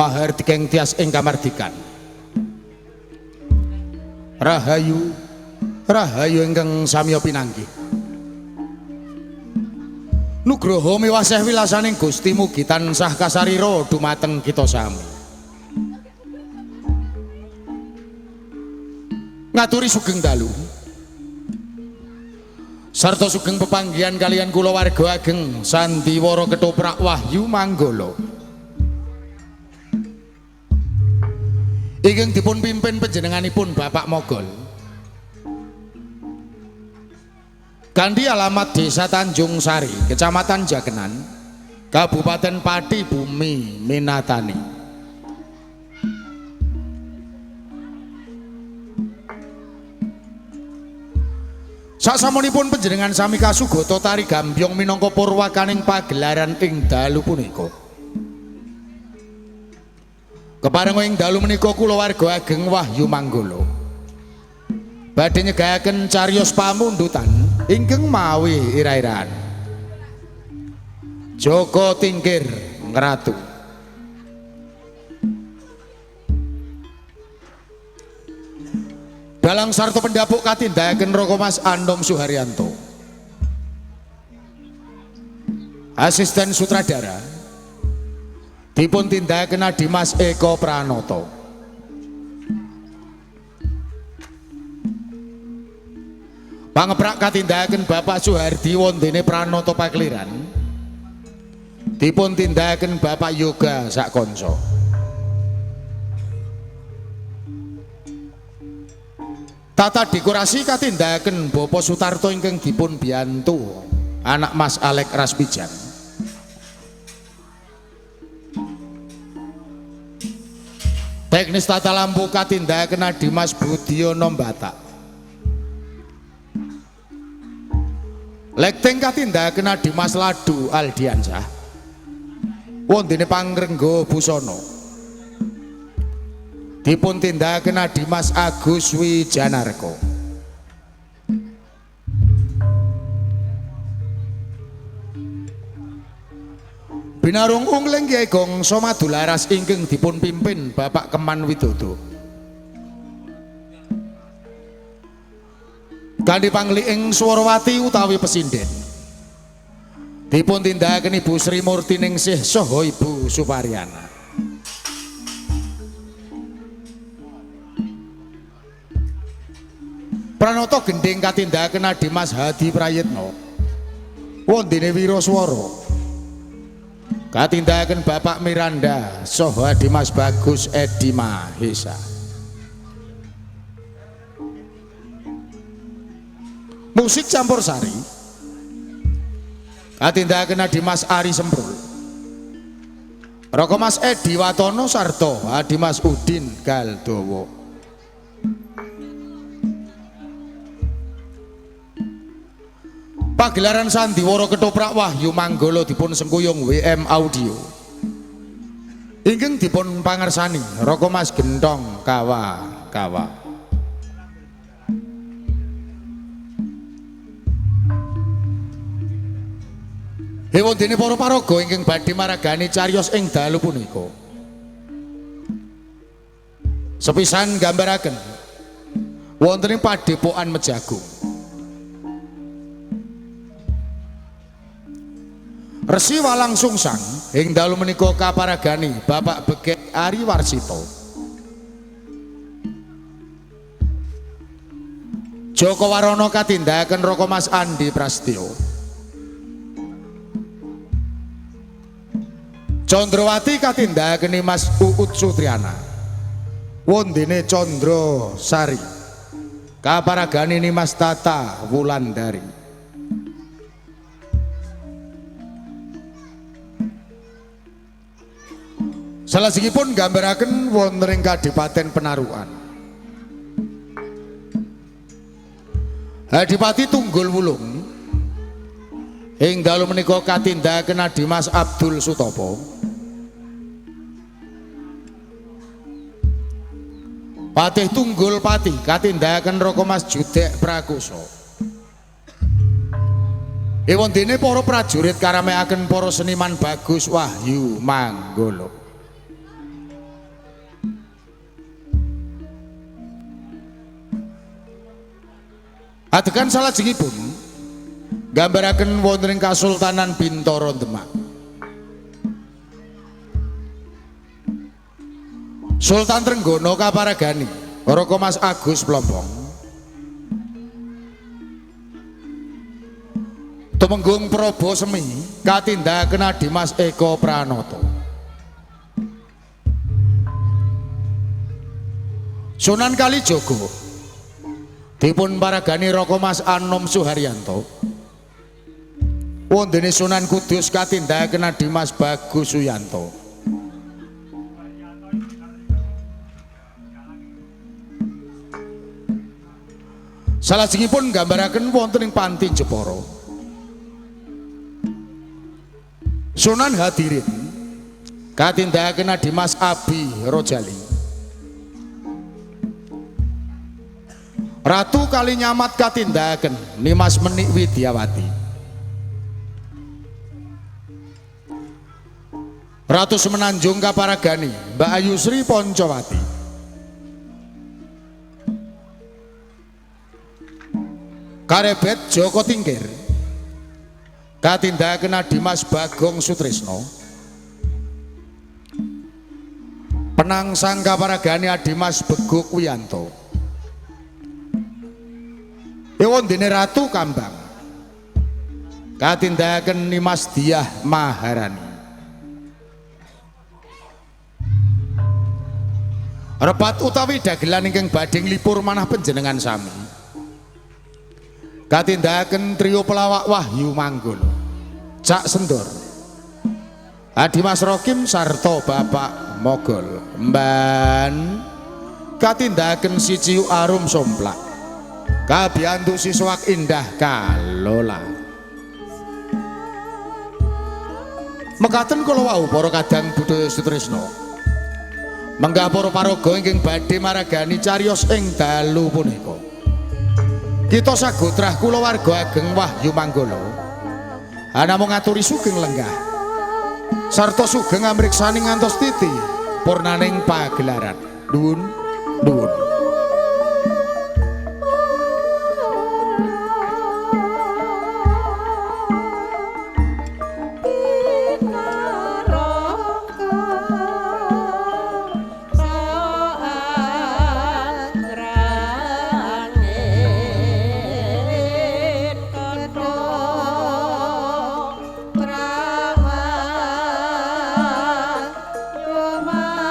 Mahardika tias ing kamardikan. Rahayu, rahayu ingkang samya pinanggih. Nugroho miwaseh wilasaning Gusti mugi tansah kasarira dumateng kita sami. Ngaturi sugeng dalu sarta sugeng pepanggihan kaliyan kula warga ageng Sandiwara Ketoprak Wahyu Manggala. Ingkang dipun pimpin panjenenganipun Bapak Mogol. Kanthi alamat Desa Tanjung Sari, Kecamatan Jakenan, Kabupaten Pati Bumi Minatani. Saksamunipun panjenengan sami kasugata tari gambyong minangka purwakaning pagelaran ing dalu punika. Keparenga ing dalu menika kula warga ageng Wahyu Manggala badhe nyegahaken cariyos pamundutan ingkang mawi ira-iraan. Joko Tingkir Ngratu. Dalang sarta pendapuk katindakaken Raka Mas Anom Suharyanto. Asisten sutradara dipun tindakaken Adimas Eko Pranoto. Pangeprak katindakaken Bapak Suhardi wondene Pranoto Pakeliran. Dipun tindakaken Bapak Yoga Sakonco. Tata dekorasi katindakaken Bapak Sutarto ingkang dipun biyantu anak Mas Alek Raspijan. Teknis tata lampu katindakaken Adimas Budiono Batak. Lighting katindakaken Adimas Ladu Aldiansyah. Wondene Pangrengga Busana. Dipun tindakaken Adimas Agus Wijanarko. Binarung Ungling Kyai Gongso Madularas ingkang dipun pimpin Bapak Keman Widodo. Kanthi pangliking Swarawati utawi pesinden. Dipun tindakaken Ibu Sri Murtiningsih saha Ibu Suparyana. Pranoto gendhing katindakaken Adimas Hadi Prayitno. Wondene Wiraswara. Katindakaken Bapak Miranda saha Adimas Bagus Edi Mahesa. Musik campur sari katindakaken Adimas Ari Semprul. Raka Mas Edi Watono sarta Adimas Udin Galdowo. Pagelaran Sandiwara Ketoprak Wahyu Manggala dipun sengkuyung WM Audio. Ingkang dipun pangersani Raka Mas Gentong Kawa Kawa. Hewondene para paraga ingkang badhe maragani cariyos ing dalu punika. Sepisan gambaraken wonten ing Padepokan Mejagung. Resi Walang Sungsang ing dalu menika kaparagani Bapak Begek Ari Warsito. Joko Warono katindakaken Raka Mas Andi Prastyo. Condrowati katindakaken Mas Uut Sutriana. Wondene Condro Sari kaparagani Mas Tata Wulandari. Salajengipun nggambaraken wonten ing Kadipaten Penarukan. Adipati Tunggul Wulung ing dalu menika katindakaken Adimas Abdul Sutopo. Patih Tunggul Pati katindakaken Raka Mas Judek Prakoso. Ewondene para prajurit karamekaken para seniman Bagus Wahyu Manggala. Adegan salajengipun nggambaraken wonten ing Kasultanan Bintara Demak. Sultan Trenggono kaparagani Raka Mas Agus Plompong. Tumenggung Prabu Semi katindakaken Adimas Eko Pranoto. Sunan Kalijaga dipun paragani Raka Mas Anom Suharyanto. Wondene Sunan Kudus katindakaken Adimas Bagus Suyanto. Salajengipun nggambaraken wonten ing Panti Jepara. Sunan Hadirin katindakaken Adimas Abi Rojali. Ratu Kalinyamat katindakaken Nimas Menik Widyawati. Ratu Semenanjung kaparagani Mbak Ayu Sri Poncowati. Karebet Joko Tingkir katindakaken Adimas Bagong Sutrisno. Penangsang kaparagani Adimas Beguk Wiyanto. Ewondene Ratu Kambang katindakaken Nimas Diah Maharani. Repat utawi dagelan ingkang badhe nglipur manah panjenengan sami katindakaken trio pelawak Wahyu Manggolo, Cak Sendor, Adimas Rokim sarta Bapak Mogol. Mban katindakaken si Ciu Arum Somplak kabiyantu siswak indah kalola. Mekaten kula wau para kadang budaya sutresna. Menggah para paraga ingkang badhe maragani cariyos ing dalu punika. Kita sagotrah kulawarga ageng Wahyu Manggala anamung ngaturi sugeng lenggah sarta sugeng amriksani ngantos titi purnaning pagelaran. Nuwun nuwun. Mangga.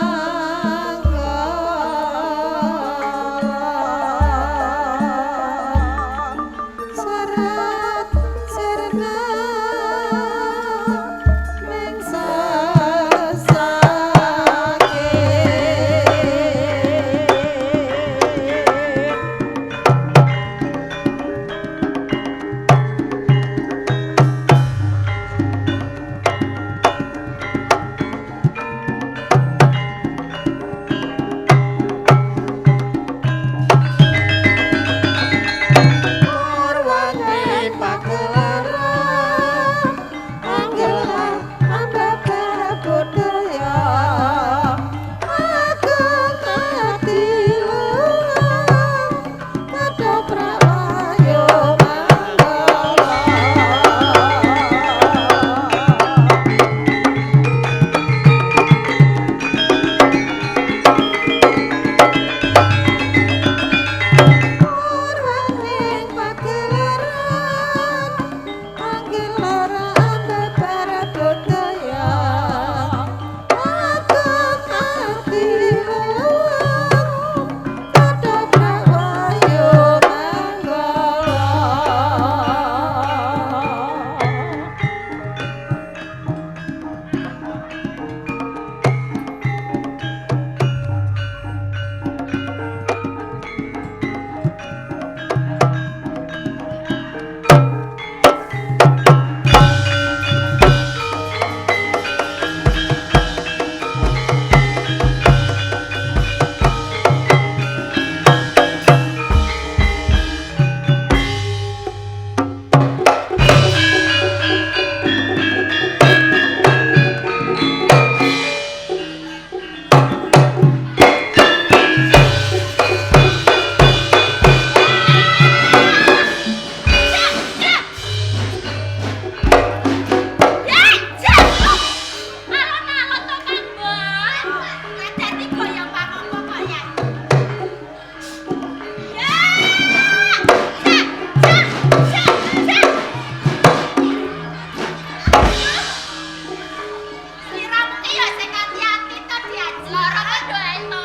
Sliramu ki ya sing ati-ati to diaji. Lara padha ae to.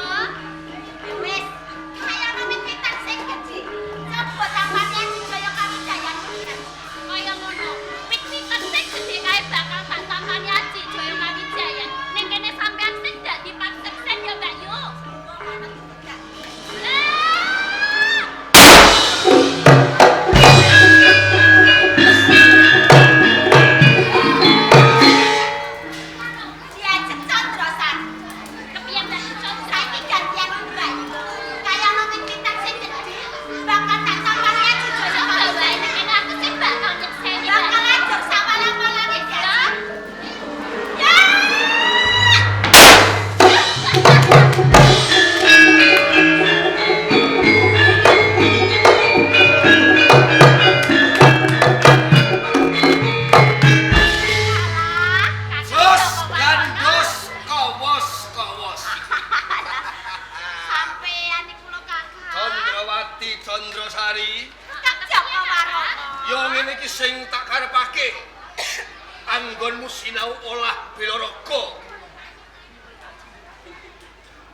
Wis, kaya ana wit-witan sing gedhi. Coba tampane Aji Jaya Kawijayan kuwi. Kaya ngono. Wit-witan sing gedhe kae bakal tak tampani Aji Jaya Kawijayan. Ning kene sampean sing dadi pakseksen ya Mbak Yu. Lah. Diajeng Candrasari. Kepiye Mbak Yu Candra? Saiki gantian Mbak Yu. Kaya ana wit-witan sing gedhi, bakal tak tampani Aji Jaya Coba wae Kawijayan. ning kene aku sing bakal nyekseni. Mbak Bakal Yu. ajur sawalang-walange diaji. Ya! Alah, Jos gandos kawos kawos. Sampean iku lho Kakang. Candrawati Candrasari, Kang Jaka Warana. yo ngene iki sing tak karepake. Anggonmu sinau olah bela raga.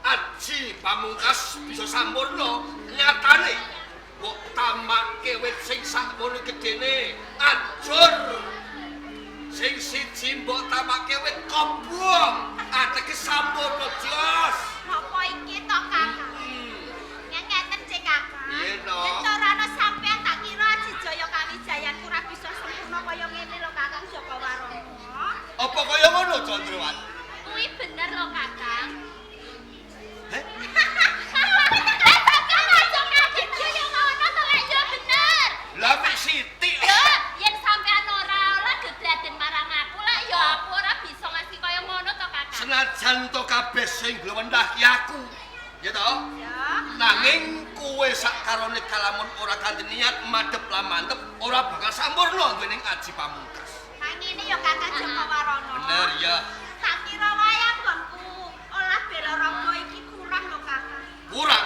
Aji pamungkas bisa sampurna nyatane. Mbok tamake wit sing sakmono gedene ajur. Sing siji mbok tamake wit kobong, ateges sampurna jos. Napa iki to Kakang? Ngeten sih Kakang. Piye to? Yen cara ana sampean tak kira Aji Jaya Kawijayan ora bisa sempurna kaya ngene lho Kakang Jaka Warana. Apa kaya ngono Candrawati? Kuwi bener lho Kakang. Heh? Kakang aja kaget yo ngono to lek yo bener. Lah mek sithik. Yo yen sampean ora olah gedraden marang aku lek yo aku ora bisa ngasih kaya ngono to Kakang. Senajan to kabeh sing glewendhah ki aku. Ya to? Ya. Nanging kowe sakarone kalamun ora kanthi niat madhep lan mantep ora bakal sampurna duwening aji pamungkas. Nah ngene ya Kakang Jaka Warana. Bener ya. Tak kira wae anggonku olah bela raga iki kurang lho Kakang. Kurang.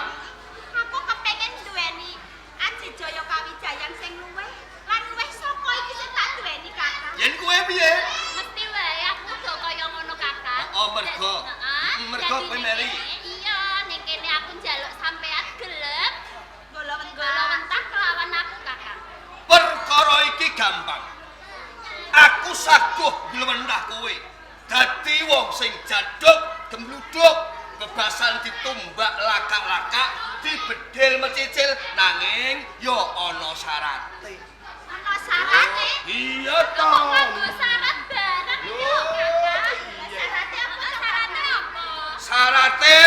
Aku kepengin duweni Aji Jaya Kawijayan sing luwih lan luwih saka iki sing tak duweni Kakang. Yen kowe piye? Mesti wae aku uga kaya ngono Kakang. Oh, mergo. Heeh. Mergo Dadi kowe ning meri. kene, Iya, ning kene aku njaluk sampean gelem Golowentah. golowentah kelawan aku Kakang. Perkara iki gampang. Aku saguh glewendhah kowe. Dadi wong sing jaduk, gembluduk, bebasan ditumbak lakak-lakak, dibedhil mecicil, nanging ya ana syarate. Ana syarate. Iya Kok to. nganggo syarat barang iki lho Kakang. Syarate apa? Syarate apa? Syarate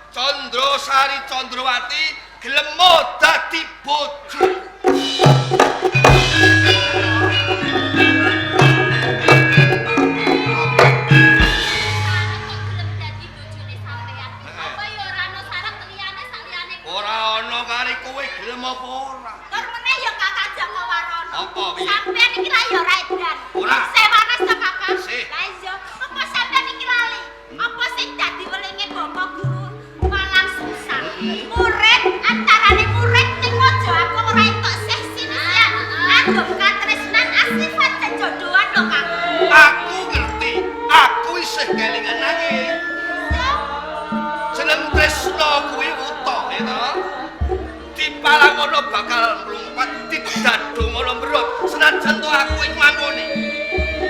Candrasari Candrawati gelem dadi bojo. Syarat kok gelem dadi bojone sampean. Apa ya ora ana syarat liyane saliyane kuwi? Ora ana kari kowe gelem apa ora? Tur meneh ya Kakang Jaka Warana. Apa piye? Sampean iki lah ya ora edan. Ora. Sewanas to Kakang. Sih. Lah iya, apa sampean iki lali? Apa sing dadi welinge Bapak Guru Walang Sungsang? Murid antarane murid ning aja aku ora entuk sih sinisian. Andum katresnan asifat jejodohan lho Kakang. Aku ngerti, aku isih kelingan nanging jeneng tresna kuwi wuta ya to. Dipalangono bakal mlumpat, didadungono mberot. Senajan to aku ing mangkone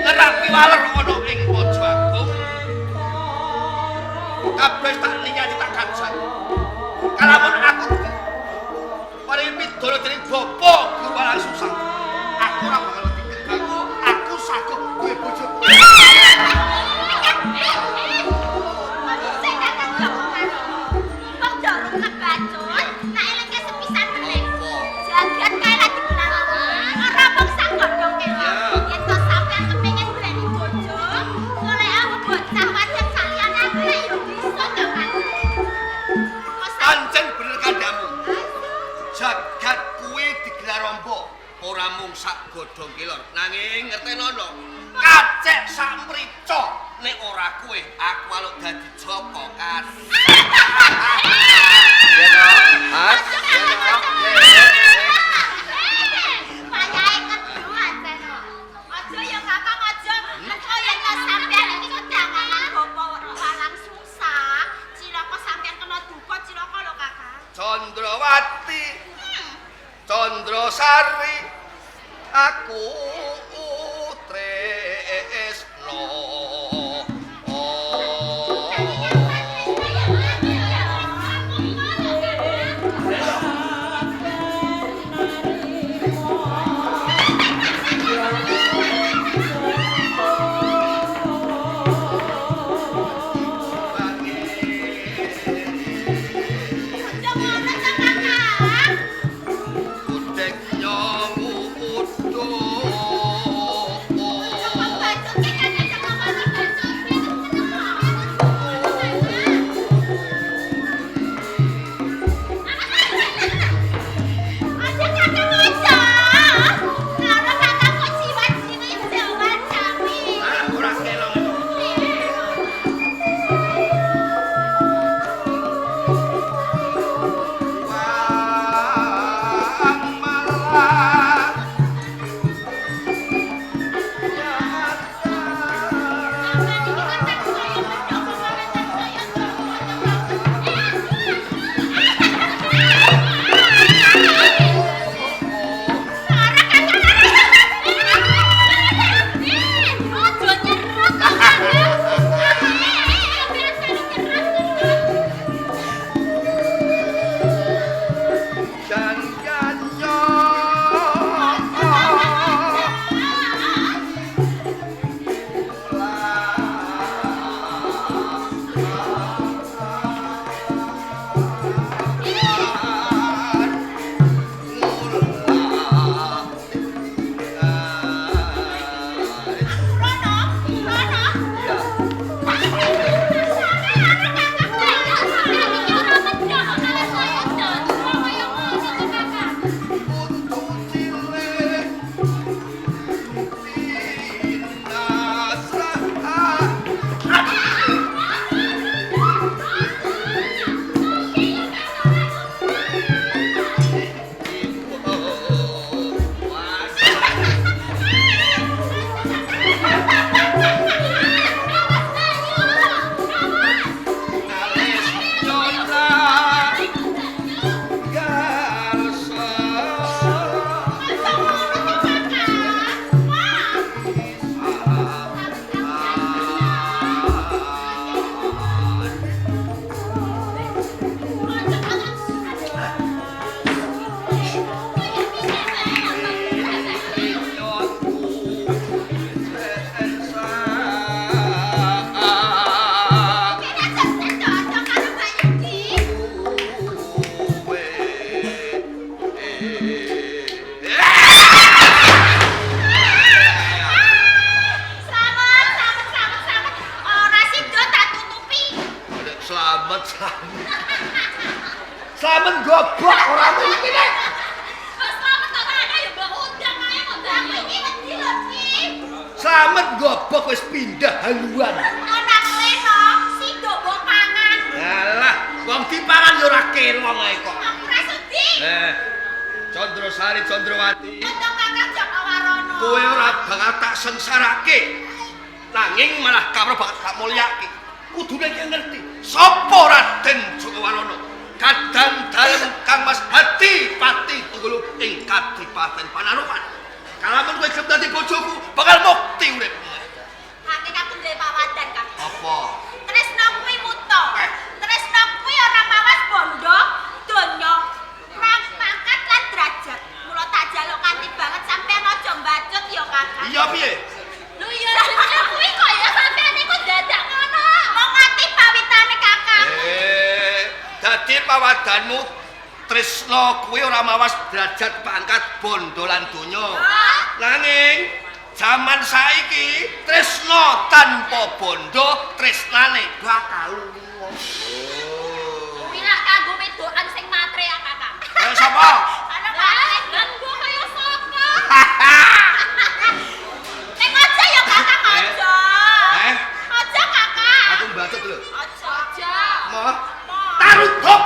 nerapi waler ana ing Pojo Agung. Kabeh tak niyati tak kancang. Kalamun aku paring pidana dening Bapak Guru Walang Sungsang, aku ora bakal dikeganggu, aku saguh duwe bojo. Sing Kakang Jaka Warana. Wong dorong kebacut, tak elingke sepisan meneh. Jagat kae lak digelar. Ora mung sak godhong kelor. Yen to sampean kepengin duweni bojo, golek aku bocah wadon saliyane aku lek yo bisa to Kang. Kok Pancen bener kandhamu. Jagat kuwi digelar amba, ora mung sak godhong kelor. Nanging ngertenono, kacek sak mrica nek ora kowe, aku aluk dadi Jaka Kas. Ya toh? Has? Ya toh? Payu Candrasari aku tresno. Slamet goblok ora mungkin nek. Slamet kok ana ya mbok undang ae kok Bayu. Iki wedi lho, Ki. Slamet goblok wis pindah haluan. Ora kleno, sido mbok pangan. Alah, wong dipangan ya ora kelong ae kok. Aku ora sudi. Candrasari Candrawati. Untung Kakang Jaka Warana. Kowe ora bakal tak sengsarake. Nanging malah kawruh bakal tak mulyake. Kudune ki ngerti sapa Raden Jaka Warana. Kadang dalem Kang Mas Hati Pati Tunggul ing Kadipaten Panarukan. Kalamun kowe gelem dadi bojoku, bakal mukti uripmu. Hakikatku duwe pawadan, Kang. Apa? Tresna kuwi muta. Tresna kuwi ora mawas bondo, donya, pangkat lan derajat. Mula tak jaluk kanthi banget sampean aja mbacut ya, Kakang. Iya piye? Lho iya jenenge kuwi kok ya sampean iku dadak ngono. Wong ati pawitane Kakang. Dadi pawadanmu tresna kuwi ora mawas derajat pangkat bondo lan donya. Nanging jaman saiki tresna tanpa bondo tresnane bakal lunga. Kuwi lak kanggo wedokan sing matre ya, Kakang. Kaya sapa? Ana matre kanggo kaya sapa? Ning aja ya, Kakang, aja. Aja, Kakang. Aku mbacut lho. Aja. Aja. Moh. Tarudop.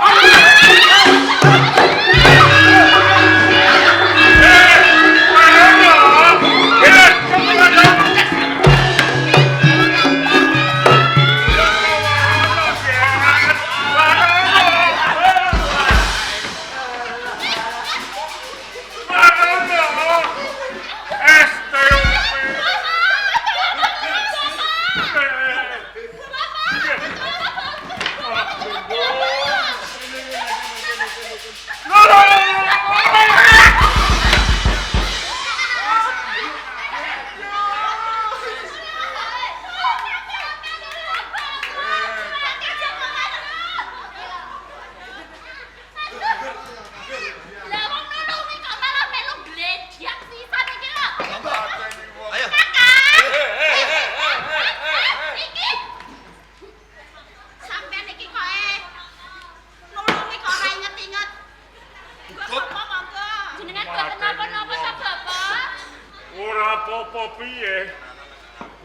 Mboten napa-napa ta, Bapak? Ora apa-apa piye.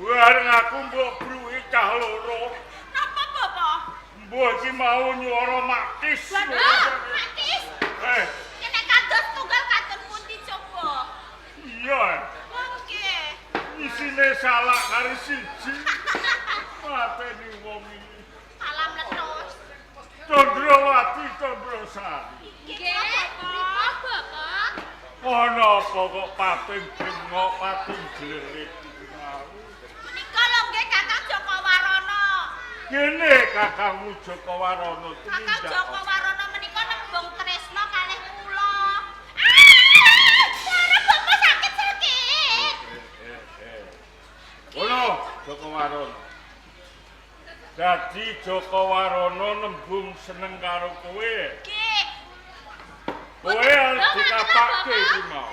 Bareng aku mbok bruki cah loro. Napa, Bapak? Mbok iki mau nyuara maktis. Waduh, maktis. Eh, Kene kados tunggal katon pundi coba? Iya. Nggih. Isine salah kari siji. Mateni wong iki. Salam letus. Candrawati Candrasari. Nggih, pripun, Bapak? Ana apa kok pating bengok, pating glerit iki mau? Menika lho nggih Kakang Joko Warono. Kene kakangmu Joko Warono Kakang tumindak Joko apa? Warono menika nembung tresna kalih kula. Ah! Suara Bapak sakit-sakit. Eh. Ngono, Joko Warono. Dadi Joko Warono nembung seneng karo kowe. Nggih. Kowe arep dikapake iki mau.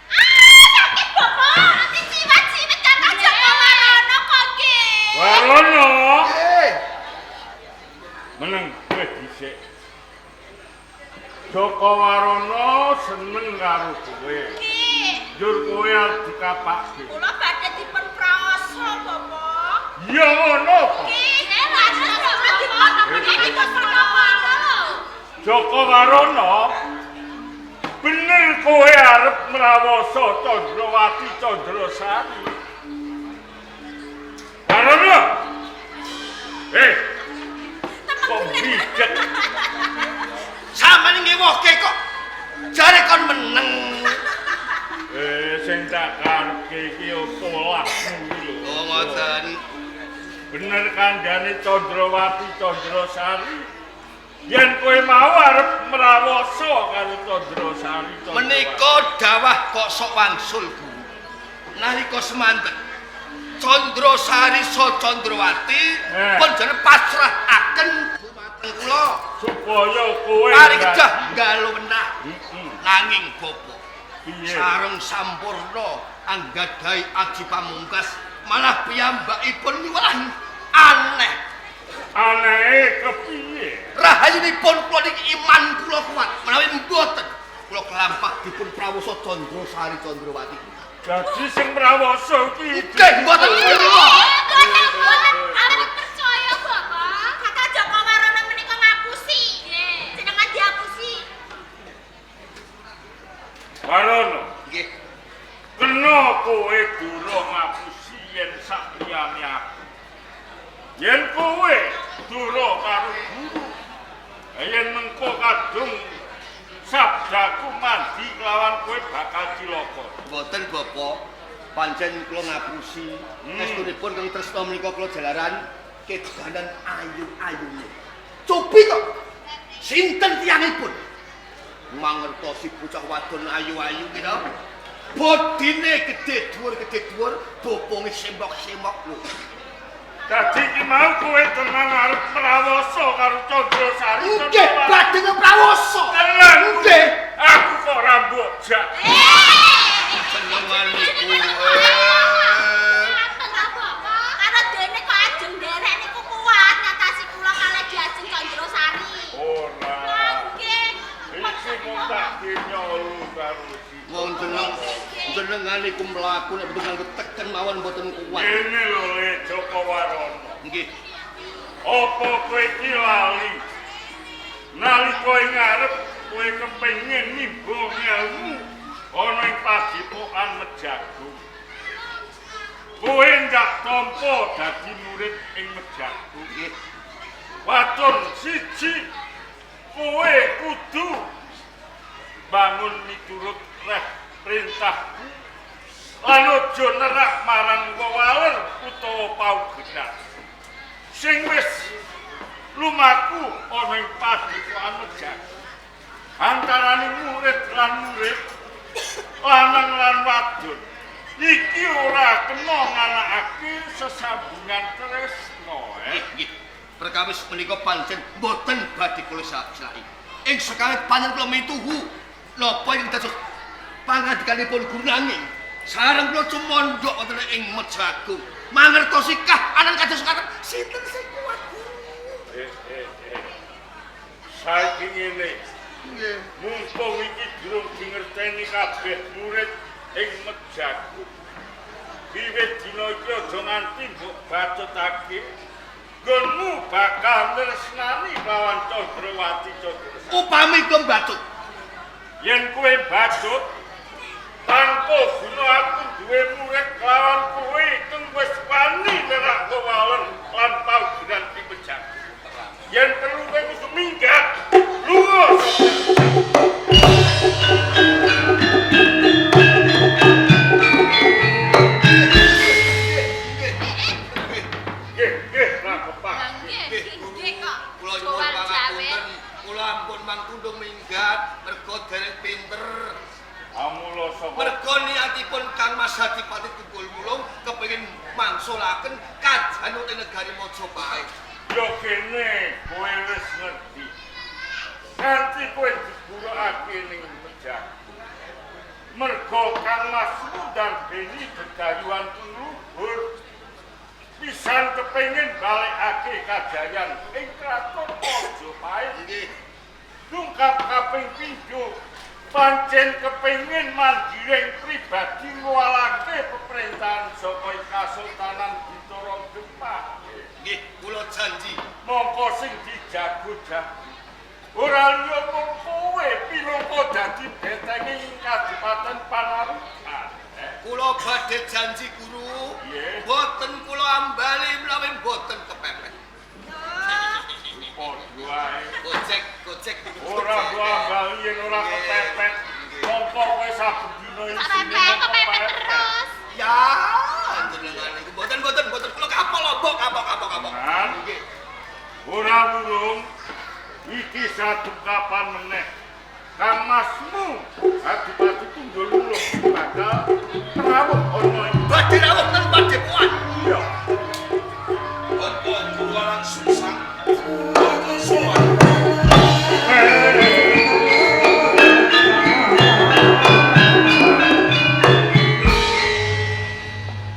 Ah, sakit Bapak. Ati ciwet-ciwet Kakang Joko Warono kok nggih. Warono, Nggih. Meneng kowe dhisik. Joko Warono seneng karo kowe. Nggih. Njur kowe arep dikapake. Kula badhe dipun praosa, Bapak. Ya ngono kok. Nggih, leres kula dipun niki menapa lho. Joko Warono, bener kowe arep mrawasa Candrawati Candrasari. Warono. Eh, kok bijak? Sampeyan ngewohke kok jare kon meneng. Eh, sing tak karepke iki yo polahmu iki lho. Oh, ngoten. Bener kandhane Candrawati Candrasari. Yen kowe mau arep mrawasa karo Candrasari Candrawati. Menika dawah kok sok wangsul Guru. Nalika semanten Candrasari sa Candrawati pun jane pasrahaken dumateng kula. Supaya kowe Mari kedah nggalu wenah. Heeh. Nanging bapa Piye? sareng sampurna anggadhahi aji pamungkas malah piyambakipun nyuwun aneh. Anehe kepiye? Rahayunipun kula niki iman kula kuat menawi mboten kula kelampah dipun prawasa Candrasari Candrawati. Dadi sing mrawasa iki Nggih mboten kula. Mboten, mboten, aku percaya, Bapak. Kakang Joko Warono menika ngapusi. Nggih. Jenengan diapusi. Warono, Nggih. kena kowe dura ngapusi yen sak liyane aku. Yen kowe dura karo guru, yen mengko kadung sabdaku mandi kelawan kowe bakal cilaka. Mboten Bapak, pancen kula ngapusi. Estunipun kang tresna menika kula jalaran kedanan ayu-ayune. Cobi kok. Sinten tiyangipun? Mangertosi bocah wadon ayu-ayu kira. Bodine gedhe dhuwur, boponge semok-semok lho. Dadi iki mau kowe tenan arep mrawasa karo Candrasari. Nggih, badhe ngprawasa. Tenan. Nggih. Aku kok ora mbok jak. Senengan niku. Ngaten ta, Bapak? Karo dene kok ajeng nderek niku kuat ngatasi kula kalih Diajeng Candrasari. Ora. Nggih. Iki mung tak dinyolu karo iki. Wong jeneng jenengan niku mlaku nek mboten nganggo teken mawon mboten kuat. Ngene lho Le Joko Warono. Nggih. Apa kowe iki lali? Nalika ing ngarep kowe kepengin nimba ngelmu ana ing padepokan Mejagung. Kowe ndak tampa dadi murid ing Mejagung. Nggih. Waton siji kowe kudu bangun miturut reh perintahku lan aja nerak marang wewaler utawa paugenan sing wis lumaku ana ing padepokan Mejagung. Antarane murid lan murid, lanang lan wadon, iki ora kena nganakake sesambungan tresna. Nggih, nggih. Perkawis menika pancen mboten badhe kula silahi. Ing sekawit pancen kula mituhu napa ing dados pangandikanipun guru nanging sareng kula cumandhak wonten ing Mejagung. Mangertosi kahanan kados ngaten sinten sing kuat guru. Saiki ngene, Nggih. mumpung iki durung dingertosi niteni kabeh murid ing Mejaku. Wiwit dina iki aja nganti mbok bacutake. Nggonmu bakal tresnani lawan Candrawati Candrasari. Upami kula mbacut. Yen kowe bacut, tanpa guna aku duwe murid kelawan kowe kang wis wani nerak kewalen lan paugeran ing Mejaku. Yen perlu kowe kudu minggat, lunga saka. Nggih, nggih, Pak. Nggih, nggih kok. Kula nyuwun pangapunten, kula ampun mangkundung minggat mergo dereng pinter. Amula saka Mergo niatipun Kang Mas Adipati Tunggul Wulung kepengin mangsulaken kajanute negari Majapahit. Ya kene kowe wis ngerti. Nganti kowe digurukake ning Mejaku. Mergo Kang Masmu ndarbeni gegayuhan luhur. Pisan kepengin balekake kajayan ing kraton Majapahit. Nggih. Dungkap kaping pindho pancen kepengin mandhiring pribadi ngwalake peperintahan saka Kasultanan Bintara Demak. Nggih, kula janji. Mongko sing dijago-jago ora liya mung kowe pinangka dadi betenge ing Kadipaten Panarukan. Kula badhe janji guru, boten kula ambali menawi boten kepepet. Padha wae. Gojek, gojek. Ora mbok ambali yen ora kepepet. Mongko kowe saben dina isine Kepepet terus. Ya, jenengan niku boten boten boten kula kapok lombok kapok kapok kapok. Nggih. Ora wurung iki sadungkapan meneh. Kang Masmu Adipati Tunggul Wulung bakal rawuh ana ing Badhe rawuh ten padhepokan. Iya. Bapak Guru Walangsungsang. Boten sowan.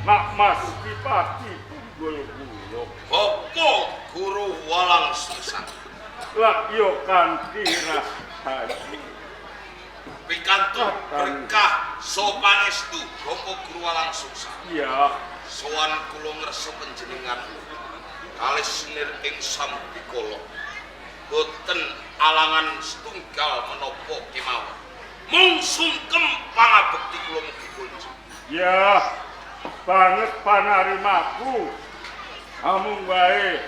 Nak Mas Dipati Tunggul Wulung. Bapak Guru Walangsungsang. Lah yo kanthi rahayu. Pikantuk berkah sopanestu Bapak Guru Walangsungsang. Iya. Sowan kula ngresa panjenengan kalih senir ing sambikala. Boten alangan setunggal menapa kemawon. Mung sungkem pangabekti kula mugi kunci. Ya, banget panarimaku. Amung wae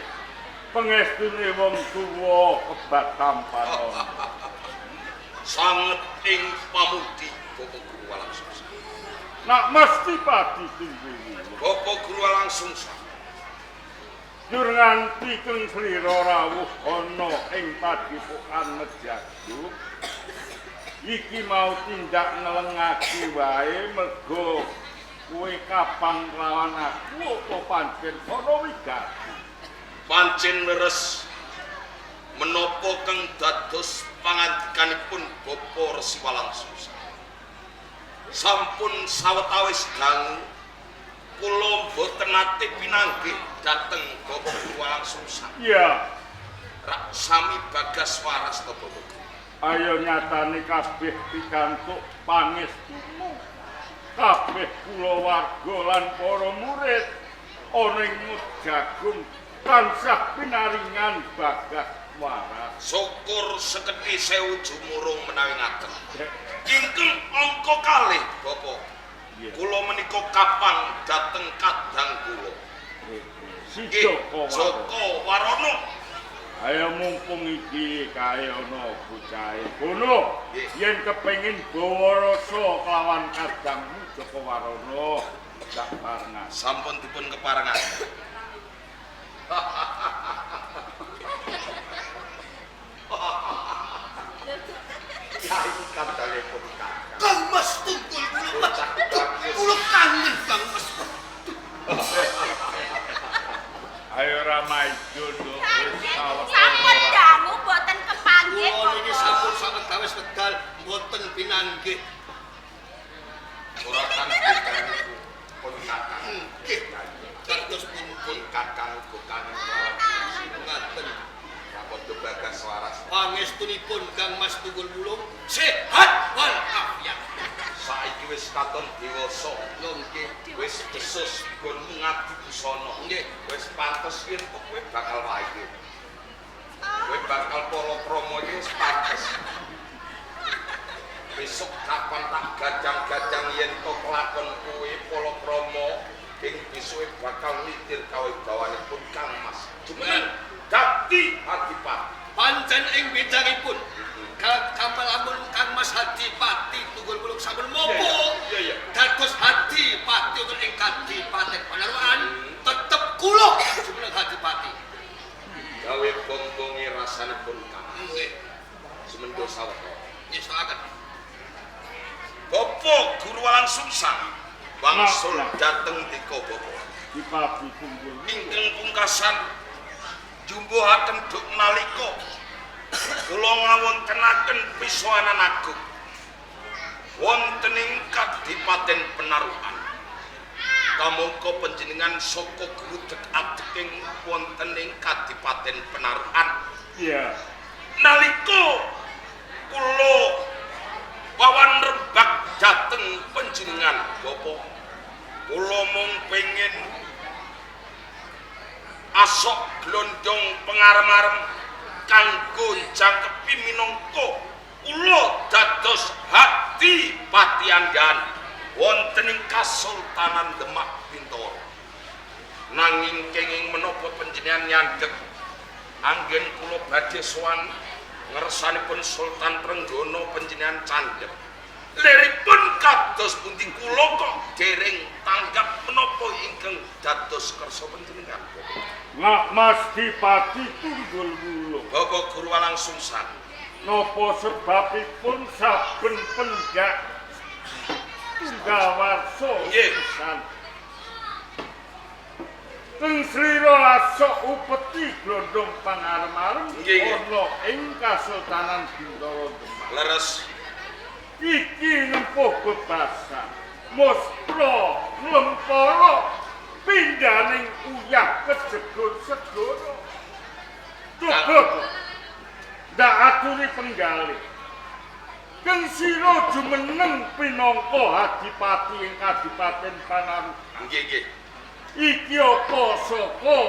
pengestune wong tuwa kebat tampan. Sanget ing pamudi Bapak Guru Walangsungsang. Nak mesti pati Tunggul Wulung. Bapak Guru Walangsungsang. Jur nganti keng slira rawuh ana ing padhepokan Mejagu. Iki mau tindak nelengake wae mergo kowe kapang lawan aku apa pancen ana wigati. Pancen leres menapa kang dados pangandikanipun Bapak Resi Walangsungsang. Sampun sawetawis dangu kula mboten nate pinanggih dhateng Bapak Guru Walangsungsang. Iya. Rak sami bagas waras to Bapak Guru. Ayo nyatane kabeh pikantuk pangestumu. Kabeh kulawarga lan para murid ana ing Mejagung tansah pinaringan bagas waras. Syukur sekedhi sewu jumurung menawi ngaten. Ingkang angka kalih Bapak. Kula menika kapang dhateng kadang kula. Si Joko Warono. Joko Warono. Ayo mumpung iki kae ana bocahe kono. Yen kepengin bawa rasa kelawan kadangmu Joko Warono tak parengan. Sampun dipun keparengan. Ya iki kandhane pun kakang. Kang Mas Tunggul kula kula kangen Kang Mas. Ayo Ramaido nduk wis Sampun dangu mboten kepanggih. Kula niki sampun sawetawis wekdal mboten pinanggih. Ora kang niku pun kakang. Nggih. Kados pun kakang uga kangen ngaten. Padha bagas waras. Pangestunipun Kang Mas Tunggul Wulung sehat walafiat. katon dewasa. Lho nggih. Wis besus nggonmu ngabdi busana. Nggih. Wis pantes yen kowe bakal wae. Kowe bakal palakrama iki wis pantes. Besok kapan tak gadang-gadang yen to kelakon kowe palakrama ing besuke bakal nitir kawibawanipun Kang Mas. Jumeneng dadi adipati. Pancen ing wedangipun kapal lamun Kang Mas Adipati Tunggul Wulung sampun mopo. Iya, iya. Dados Adipati wonten ing Kadipaten Panarukan tetep kula jumeneng Adipati. Gawe bombonge rasanipun Kang. Nggih. Sumendo sawetara. Nggih, soaken. Bapak Guru Walangsungsang wangsul dhateng dika bapa. Dipati Tunggul. Ingkang pungkasan jumbuhaken duk nalika kula ngawontenaken pisowanan agung wonten ing Kadipaten Penarukan. Kamangka panjenengan saka grudeg adeking wonten ing Kadipaten Penarukan. Iya. Nalika kula wawan rembag dhateng panjenengan Bapak, kula mung pengin asok glondong pengarem-arem kanggo jangkepi minangka kula dados Adipati Andhan wonten ing Kasultanan Demak Bintoro. Nanging kenging menapa panjenengan nyandhek anggen kula badhe sowan ngersanipun Sultan Trenggana panjenengan candhek. Liripun kados pundi kula kok dereng tanggap menapa ingkang dados kersa panjenengan? Nak Mas Dipati Tunggul Wulung. Bapak Guru Walangsungsang. Napa sebabipun saben pendak tunggawarsa pisan? Teng slira asok upeti glondong pangarem-arem ana ing Kasultanan Bintara Demak. Leres. Iki nempuh bebasan mustra nglempara pindhaning uyah kejegur segara. Coba ndak aturi penggalih. Keng sira jumeneng pinangka adipati ing Kadipaten Panarukan. Nggih, nggih. Iki apa saka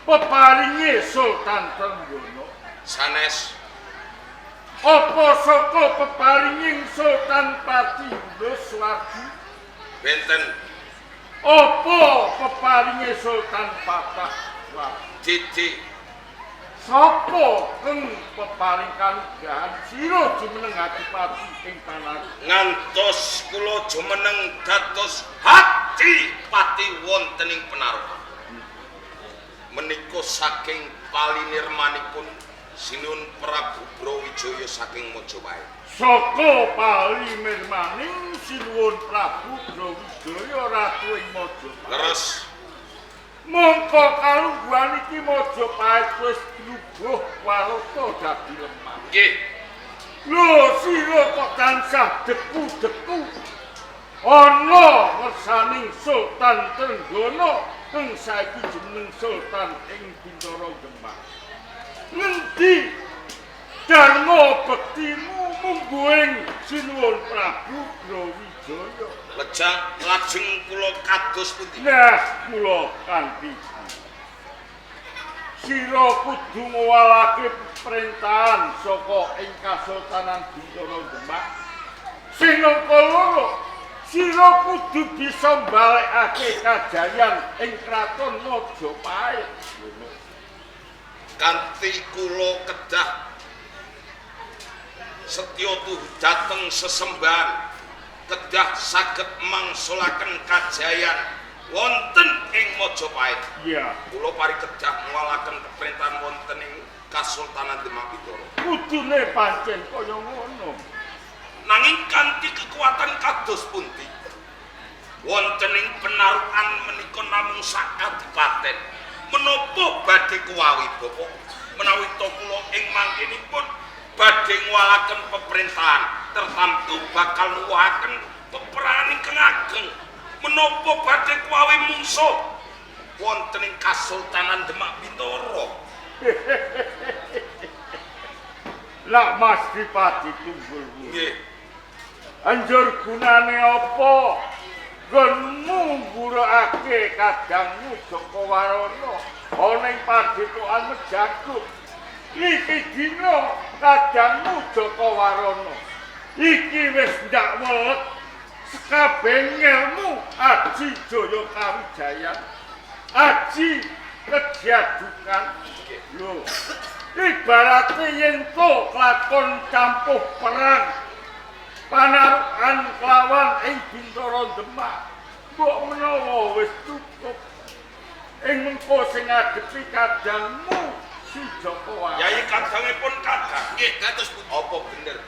peparinge Sultan Trenggana? Sanes. Apa saka peparinging Sultan Pati Yunus Wargi? Benten. Apa peparinge Sultan Patah Wargi? Didi. Sapa keng peparing kanugrahan sira jumeneng adipati ing Panarukan? Ngantos kula jumeneng dados adipati wonten ing Penarukan. Menika saking palinirmanipun Sinuhun Prabu Brawijaya saking Majapahit. Saka palinirmaning Sinuhun Prabu Brawijaya ratu ing Majapahit. Leres. Mongko kalungguhan iki Majapahit wis glubuh warata dadi lemah. Nggih. Lho sira kok tansah deku-deku ana ngersaning Sultan Trenggana kang saiki jumeneng Sultan ing Bintara Demak. Ngendi dharma bektimu mungguing Sinuhun Prabu Brawijaya? Lejang lajeng kula kados pundi? Nah, kula kanthi sira kudu ngowalake pemerintahan saka ing Kasultanan Bintara Demak. Sing angka loro, sira kudu bisa mbalekake kajayan ing kraton Majapahit. Kanthi kula kedah setya tuhu dhateng sesembahan, kedah saged mangsulaken kajayan wonten ing Majapahit. Iya. Kula pari kedah ngwalaken pemerintahan wonten ing Kasultanan Demak Bintara. Kudune pancen kaya ngono. Nanging kanthi kekuatan kados pundi? Wonten ing Penarukan menika namung sak kadipaten. Menapa badhe kuwawi Bapak? Menawi ta kula ing mangkenipun badhe ngwalaken pemerintahan, tertamtu bakal nuwuhaken peperangan ingkang ageng. Menapa badhe kuwawi mungsuh wonten ing Kasultanan Demak Bintara? Lah Mas Dipati Tunggul Wulung. Nggih. Anjur gunane apa? Nggonmu nggurakake kadangmu Jaka Warana ana ing padepokan Mejago. Iki dina kadangmu Jaka Warana. Iki wis ndak welek sekabeh ngelmu Aji Jaya Kawijayan. Aji kejadukan. Lho, ibarate yen to lakon campuh perang panarukan kelawan ing Bintara Demak, mbok menawa wis cukup ing mengko sing ngadepi kadangmu si Jaka Warana. Yai kadangipun kadang. Nggih, kados pundi? Apa bener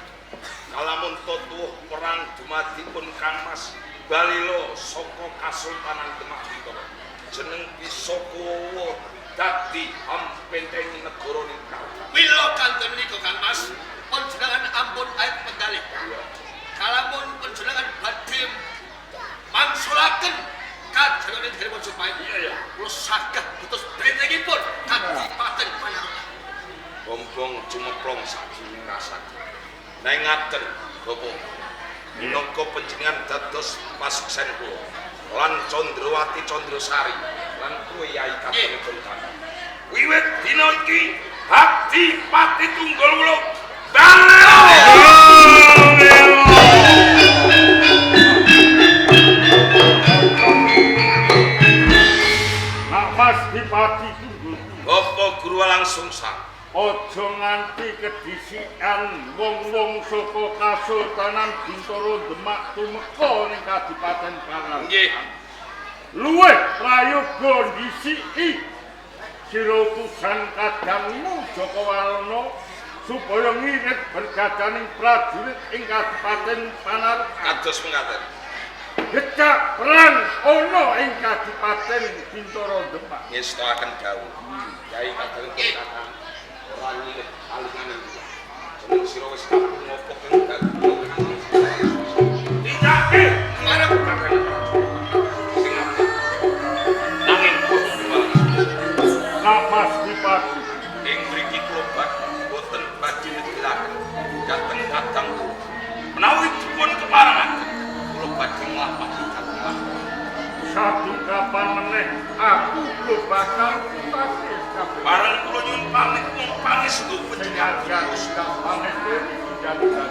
kalamun tuwuh perang dumadipun Kang Mas Balilo saka Kasultanan Demak Bintara jeneng bisa kuwa dadi ampenteng negara nika. Mila kanten menika Kang Mas, panjenengan ampun ait penggalih. Kalamun panjenengan badhe mangsulaken kajenengan dari Majapahit. Iya ya. Kula saged putus bentengipun Kadipaten Panarukan. Bombong cumeplong sajroning rasane. Nek ngaten, Bapak, minangka panjenengan dados pasuksen kula lan Candrawati Candrasari lan kuwe Yai kadangipun kami. Wiwit dina iki Adipati Tunggul Wulung baleo. Nak Mas Dipati Tunggul, Bapak Guru langsung sang. aja nganti kedisikan wong-wong saka Kasultanan Bintara Demak tumeka ning Kadipaten Panarukan. Nggih. Luwih prayoga ndhisiki sira utusan kadangmu Jaka Warana supaya ngirit bergadaning prajurit ing Kadipaten Panarukan. Kados mekaten. Decak perang ana ing Kadipaten Bintara Demak. Ngestoaken dawuh. Yai kadangipun kakang ora nyilih alingane iki. Jeneng sira wis kapung ngopo keng dalu. Tindake marang kakang. Sing apik. Nanging kudu Nak Mas Dipati ing mriki kula boten badhe negilaken dhateng kadang kula. Menawi dipun keparengaken kula badhe nglampahi dhateng lakon. Satu kapan meneh aku bakal tutake kabeh. Bareng kula nyuwun pamit mung pangestu Sing panjenengan. ajar pangesturi jalukan.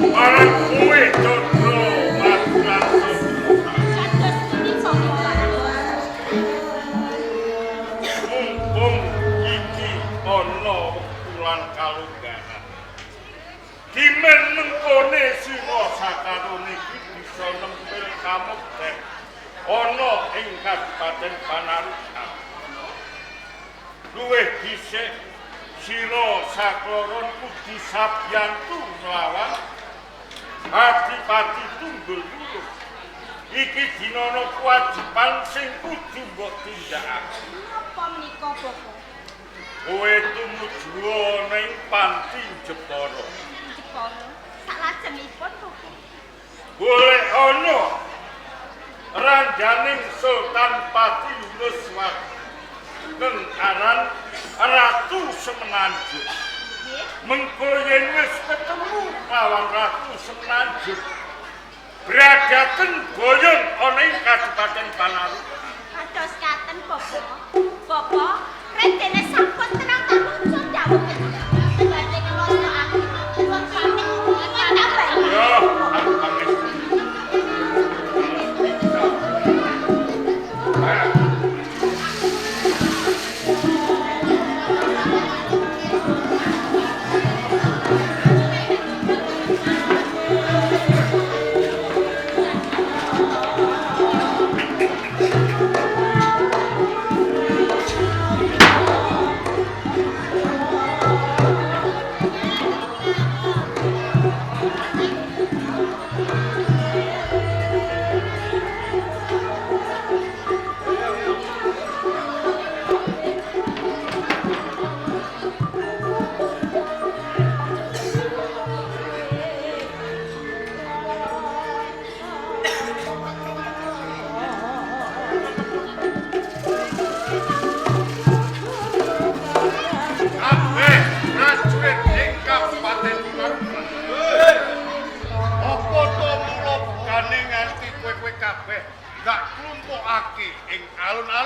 Bareng kuwe Candra Madrasa Kados punika Bapak. mumpung iki ana wektu lan kalunggaran. Dimen mengkone sira sakarone iki bisa nempel kamekten ana ing Kadipaten Panarukan. Luwih dhisik sira sakloron kudu sabyantu nglawan Adipati Tunggul Wulung. Iki dinana kewajiban sing kudu mbok tindakake. Napa menika, Bapak? Kowe tumuju ning panti Jepara. Jepara. Salajengipun Bapak. Golek ana ranjaning Sultan Pati Yunus keng aran Ratu Semenanjung. Nggih. Mengko yen wis ketemu lawan Ratu Semenanjung, bradaten boyong ana ing Kadipaten Panarukan. Kados katen, Bapak. Bapak, redene sampun tenang tamuju dawuh panjenengan. Badhe kula stokake. Nyuwun pamit nyuwun tambah. Yo, aku pangestu.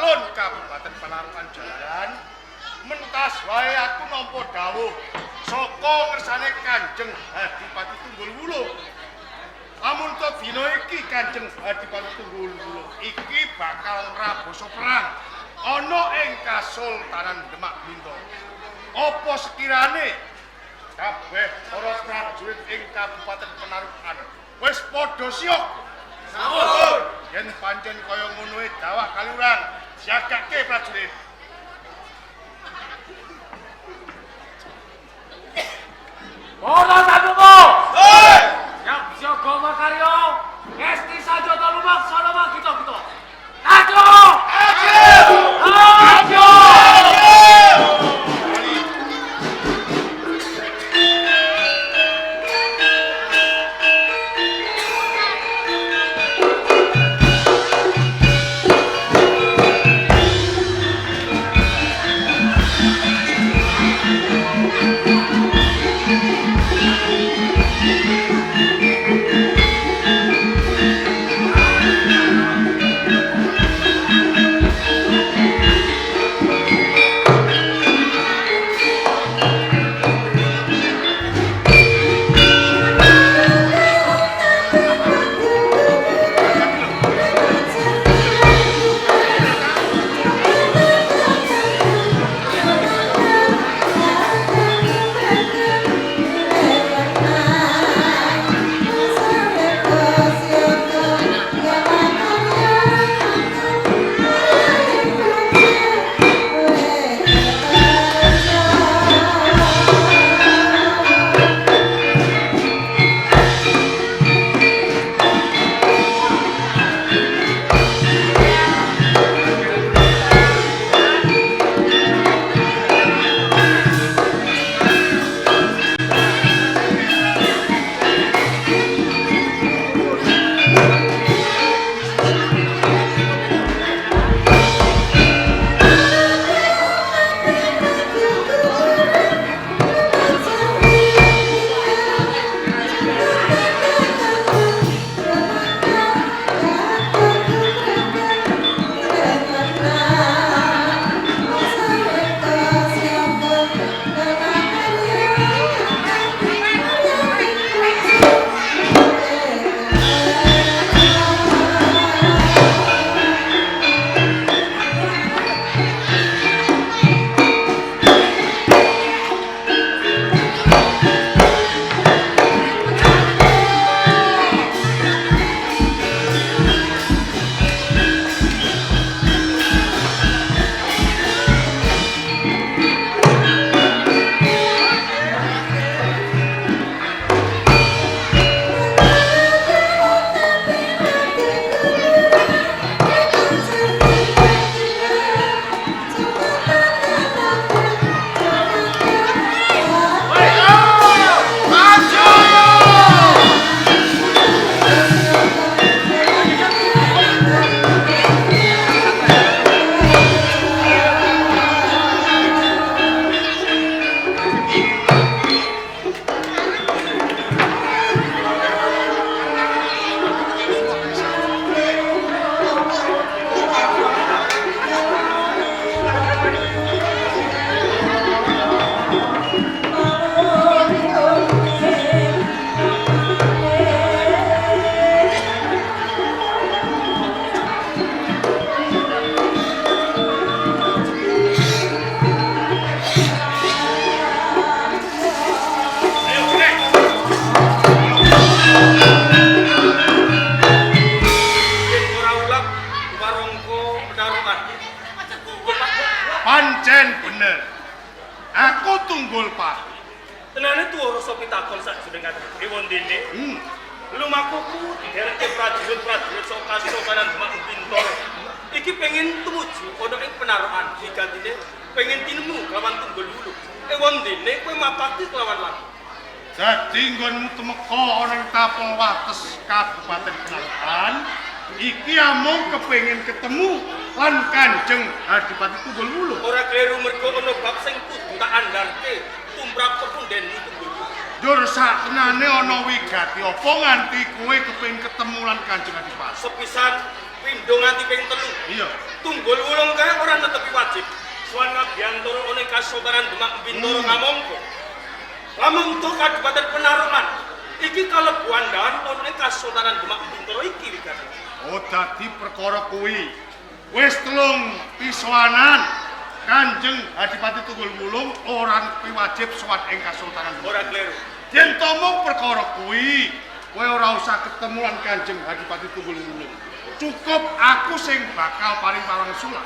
alun-alun Kabupaten Panarukan Jalaran. Mentas wae aku nampa dawuh saka ngersane Kanjeng Adipati Tunggul Wuluh. Lamun to dina iki Kanjeng Adipati Tunggul Wuluh iki bakal ngrabasa perang ana ing Kasultanan Demak Bintoro. Apa sekirane kabeh para prajurit ing Kabupaten Panarukan wis padha siap? Sampun. Yen pancen kaya ngono e dawah kaliurang, siagake prajurit. Ora sanumo. Hei! Siap siaga makarya, ngesti sanjata lumaksana magita-gita. Ajo! Ajo! Ajo! Pancen bener. Aku Tunggul Pati. Tenane tuwa rasa pitakon sakjroning ati wondene. Lumakuku diderekke prajurit-prajurit saka Kasultanan Demak Bintoro. Iki pengen tumuju ana ing penarukan igantine pengen tinemu kelawan Tunggul Wuluh. Ewondene kowe mapati kelawan laku. Dadi nggonmu tumeka ana ing tapel wates Kabupaten Panarukan, iki amung kepengin ketemu lan Kanjeng Adipati Tunggul Wuluh. Ora kleru mergo ana bab sing kudu tak andharke tumrap pepundhenmu Tunggul Wuluh. Njur saktenane ana wigati apa nganti kowe kepengin ketemu lan Kanjeng Adipati? Sepisan Pindho nganti ping 3. Iya. Tunggul Wulung kae ora netepi wajib. Sowan ngabiyantara ana ing Kasultanan Demak Bintoro kamangka. Lamun to Kadipaten Penarukan iki kalebu andhahan ana ing Kasultanan Demak Bintoro iki wigati. Oh, dadi perkara kuwi. Wis telung pisowanan Kanjeng Adipati Tunggul Wulung ora netepi wajib sowan ing Kasultanan Demak. Ora kleru. Yen to mung perkara kuwi, kowe ora usah ketemu lan Kanjeng Adipati Tunggul Wulung. Cukup aku sing bakal paring pawangsulan.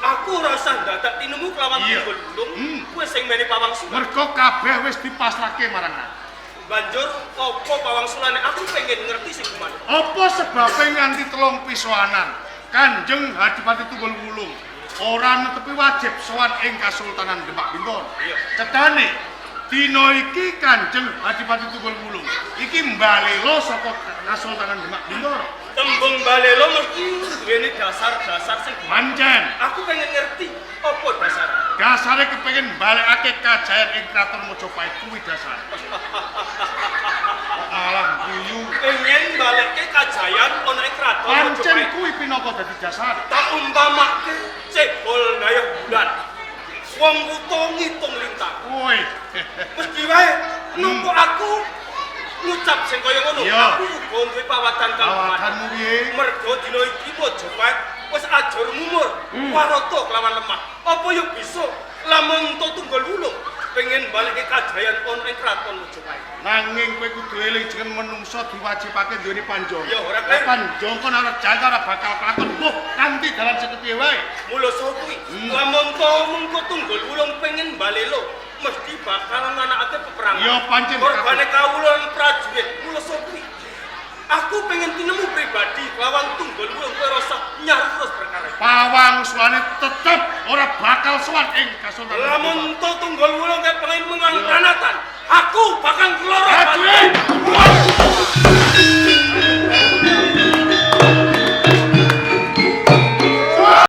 Aku ora usah ndadak tinemu kelawan Tunggul Wulung, kowe sing meni pawangsulan. Mergo kabeh wis dipasrahke marang aku. Banjur apa pawangsulane? Aku pengen ngerti sing gumane. Apa sebabe nganti telung pisowanan Kanjeng Adipati Tunggul Wulung ora netepi wajib sowan ing Kasultanan Demak Bintoro? Iya. Cetane dina iki Kanjeng Adipati Tunggul Wulung iki mbalelo saka Kasultanan Demak Bintoro. Tembung balelo mesti duweni dasar-dasar sing pancen. Aku pengen ngerti apa dasare. Dasare kepengin balekake kajayan ing Kraton Majapahit kuwi dasare. Alah guyu. Pengen balekke kajayan ana ing Kraton Pancen Majapahit. kuwi pinaka dadi dasar. Tak umpamake cebol dayah bulan. Wong wuta ngitung lintang. Woi. Mesti wae nopo aku ngucap sing kaya ngono. Aku uga duwe pawadan kang Pawadanmu piye? Mergo dina iki Majapahit wis ajur mumur, warata kelawan lemah. Apa ya bisa lamun to Tunggul Wulung pengen balekke kajayan ana ing Kraton Majapahit. Nanging kowe kudu eling jeneng menungsa diwajibake duweni panjangka. Ya ora kleru. Panjangka ora jangka ora bakal kelakon. Mbuh kanthi dalan sing kepiye wae. Mula saka kuwi, lamun to mengko Tunggul Wulung pengen balelo mesti bakal nganakake peperangan. Ya pancen korbane kawula lan prajurit. Mula saka kuwi aku pengen tinemu pribadi lawan Tunggul Wulung kowe rasa nyar terus perkara. Pawangsulane tetep ora bakal sowan ing Kasultanan. Lamun to Tunggul Wulung